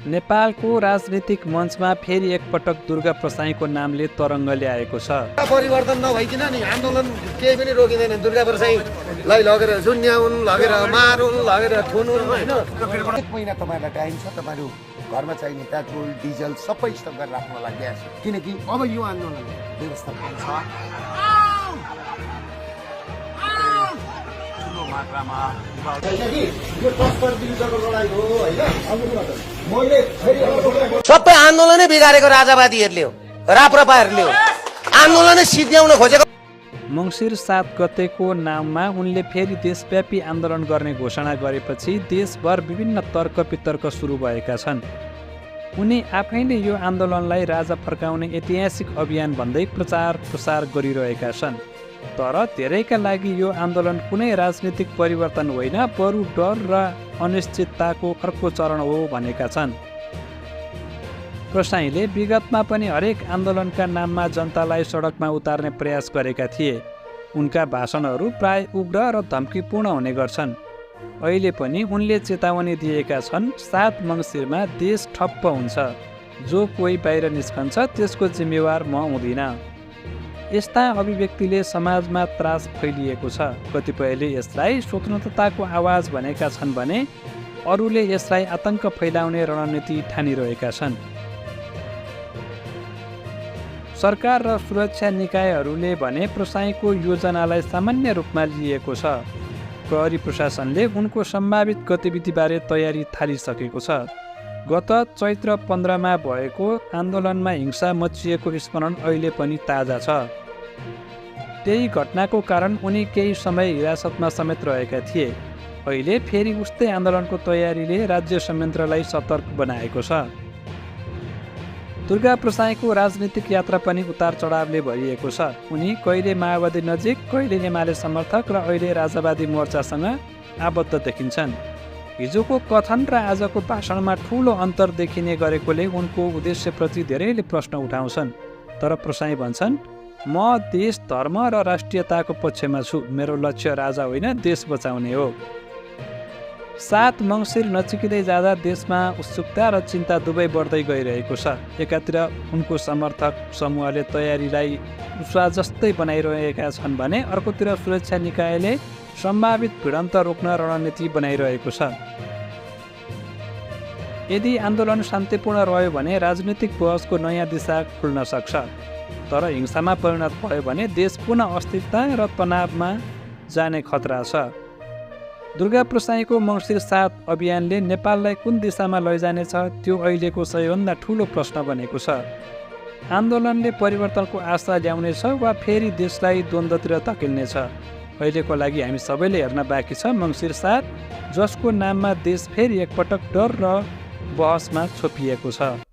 नेपालको राजनीतिक मञ्चमा फेरि एकपटक दुर्गा प्रसाईको नामले तरङ्ग ल्याएको छ। परिवर्तन नभइकन नि आन्दोलन केही पनि रोकिँदैन। दुर्गा प्रसाईलाई लगेर झुन्याउन्, लगेर मारुन्, लगेर थुनुन् होइन। एक महिना तपाईँलाई टाइम छ, तपाईँहरू घरमा चाहिने पेट्रोल डिजल सबै स्टक गरेर राख्नलाई ग्यास, किनकि अब यो आन्दोलन व्यवस्थापन छ। सबै आन्दोलनै बिगारेको राजावादीहरूले हो, राप्रपाहरूले हो। आन्दोलनै सिद्ध्याउन खोजेको। मङ्सिर 7 गतेको नाममा उनले फेरि देशव्यापी आन्दोलन गर्ने घोषणा गरेपछि देशभर विभिन्न तर्क वितर्क सुरु भएका छन्। उनी आफैले यो आन्दोलनलाई राजा फर्काउने ऐतिहासिक अभियान भन्दै प्रचार प्रसार गरिरहेका छन्। तर धेरैका लागि यो आन्दोलन कुनै राजनीतिक परिवर्तन होइन, बरु डर र अनिश्चितताको अर्को चरण हो भनेका छन्। प्रसाईले विगतमा पनि हरेक आन्दोलनका नाममा जनतालाई सडकमा उतार्ने प्रयास गरेका थिए। उनका भाषणहरू प्राय उग्र र धम्कीपूर्ण हुने गर्छन्। अहिले पनि उनले चेतावनी दिएका छन्, 7 मङ्सिरमा देश ठप्प हुन्छ। जो कोही बाहिर निस्कन्छ त्यसको जिम्मेवार म हुँदिन। यस्ता अभिव्यक्तिले समाजमा त्रास फैलिएको छ। कतिपयले यसलाई स्वतन्त्रताको आवाज भनेका छन् भने अरूले यसलाई आतंक फैलाउने रणनीति ठानिरहेका छन्। सरकार र सुरक्षा निकायहरूले भने प्रसाईको योजनालाई सामान्य रूपमा लिएको छ। प्रहरी प्रशासनले उनको सम्भावित गतिविधिबारे तयारी थालिसकेको छ। गत चैत्र 15मा भएको आन्दोलनमा हिंसा मचिएको स्मरण अहिले पनि ताजा छ। त्यही घटनाको कारण उनी केही समय हिरासतमा समेत रहेका थिए। अहिले फेरि उस्तै आन्दोलनको तयारीले राज्य संयन्त्रलाई सतर्क बनाएको छ। दुर्गा प्रसाईको राजनीतिक यात्रा पनि उतार चढावले भरिएको छ। उनी कहिले माओवादी नजिक, कहिले एमाले समर्थक र अहिले राजावादी मोर्चासँग आबद्ध देखिन्छन्। हिजोको कथन र आजको भाषणमा ठूलो अन्तर देखिने गरेकोले उनको उद्देश्यप्रति धेरैले प्रश्न उठाउँछन्। तर प्रसाई भन्छन्, म देश, धर्म र राष्ट्रियताको पक्षमा छु। मेरो लक्ष्य राजा होइन, देश बचाउने हो। 7 मङ्सिर नजिकै जाँदा देशमा उत्सुकता र चिन्ता दुवै बढ्दै गइरहेको छ। एकातिर उनको समर्थक समूहले तयारीलाई उत्साह जस्तै बनाइरहेका छन् भने अर्कोतिर सुरक्षा निकायले सम्भावित भिडन्त रोक्न रणनीति बनाइरहेको छ। यदि आन्दोलन शान्तिपूर्ण रह्यो भने राजनीतिक बहसको नयाँ दिशा खुल्न सक्छ। तर हिंसामा परिणत भयो भने देश पुनः अस्थिरता र तनावमा जाने खतरा छ। दुर्गा प्रसाईको मङ्सिर 7 अभियानले नेपाललाई कुन दिशामा लैजानेछ त्यो अहिलेको सबैभन्दा ठूलो प्रश्न बनेको छ। आन्दोलनले परिवर्तनको आशा ल्याउनेछ वा फेरि देशलाई द्वन्द्वतिर धकेल्नेछ? अहिलेको लागि हामी सबैले हेर्न बाँकी छ मङ्सिर 7, जसको नाममा देश फेरि एकपटक डर र बहसमा छोपिएको छ।